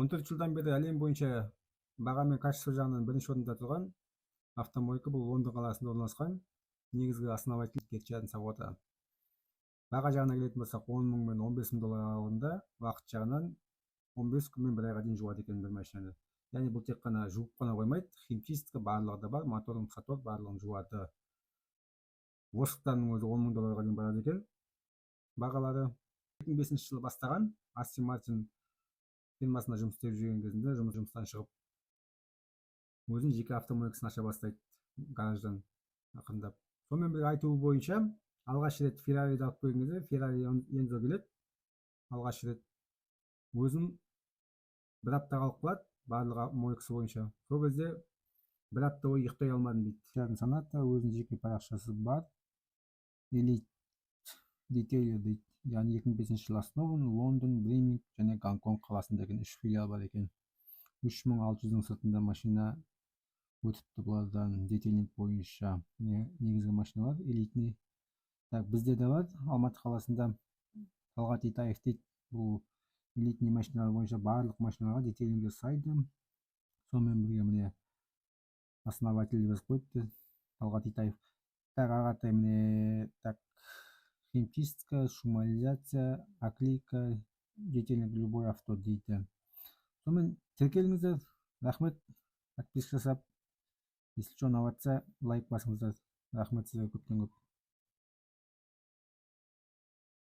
14 жылдан бері әлем бойынша баға мен качество жағынан бірінші орында тұрған автомойка. Бұл Лондон қаласында орналасқан. Негізгі основатель Герджан Савота. Баға жағына келетін болсақ, 10 мың мен 15 мың доллар аралығында. Уақыт жағынан 15 күн мен бір айға дейін жуады екен бір машинаны. Яғни бұл тек қана жуып қана қоймайды, химчистка, барлығы да бар, мотор сатор барлығын жуады. Восктарының өзі 10 мың долларға дейін барады екен бағалары. 2005 жылы бастаған. Астон Мартин фирмасында жұмыс істеп жүрген кезінде жұмыстан шығып, өзінің жеке автомойкасын аша бастайды гараждан ақырындап. Сонымен бірге, айтуы бойынша, алғаш рет Феррариді алып келген кезде, Феррари Энзо келеді алғаш рет, өзім бір апта қалып қалады барлығы мойкасы бойынша. Сол кезде бір апта бойы ұйықтай алмадым дейді. Соната, өзінің жеке парақшасы бар, Элит Детейлер дейді. Яғни 2005 жылы основан, Лондон, Бирмингем және Гонконг қаласында екен, үш филиал бар екен. 3600-дің сыртында машина өтіпті бұлардан детейлинг бойынша. Негізгі машиналар элитный. Так, бізде де бар Алматы қаласында, Талғат Итаев дейді. Бұл элитный машиналар бойынша барлық машиналарға детейлинг жасайды. Сонымен бірге, міне, основатель деп жазып қойыпты, Талғат Итаев. Так, ары қаратай, міне, так, химчистка, шумоизоляция, оклейка, детейлинг любой авто дейді. Сонымен, тіркеліңіздер, рахмет подписка жасап. Если что, ұнап жатса, лайк басыңыздар. Рахмет сізге көптен көп.